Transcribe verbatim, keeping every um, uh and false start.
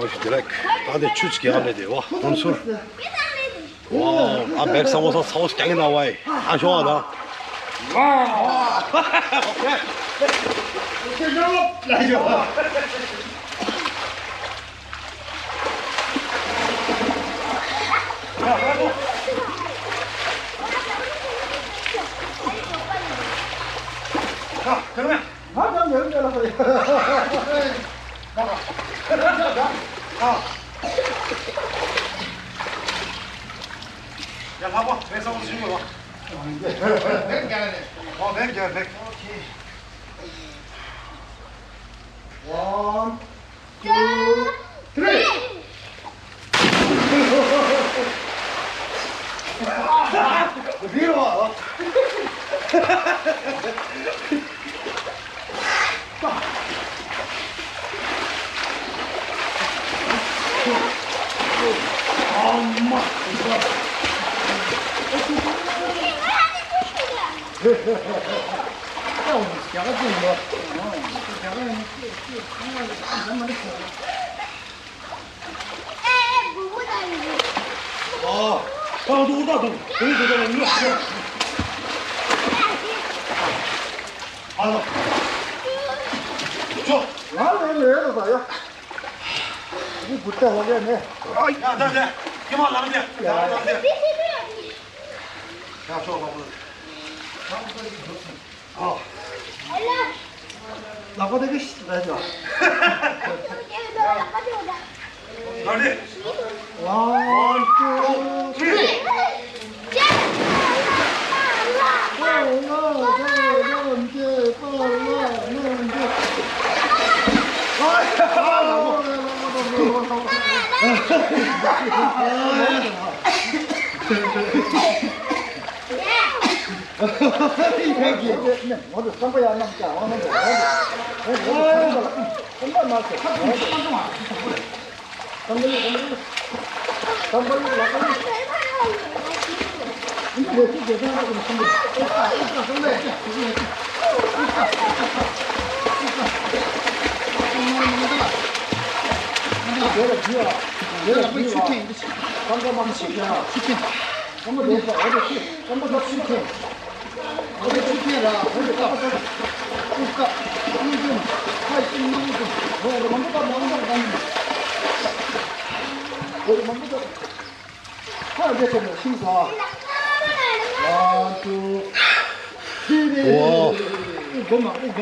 ཞིག་དེ་ལ་ད་དེ་ཆུ་ཅིག་ཡང་མེད་དེ་བ་ཁོང་ཚུར། ཨོ་ཨ་བེག་ས་མོ་ས་ཚའོ་སྐྱ་གི་ན་བའི་ཨ་ཤོ་ཨ་ད། ཡ་ལྷག་པ་བེག་ས་མོ་ཞུ་དགོས་བ། བེག་རྒྱག་རེད། ཨོ་བེག་རྒྱག་བེག One, two, three. ལག་པ་དེ་གི་ལ་ཅོ། One, two, three. One, two, three.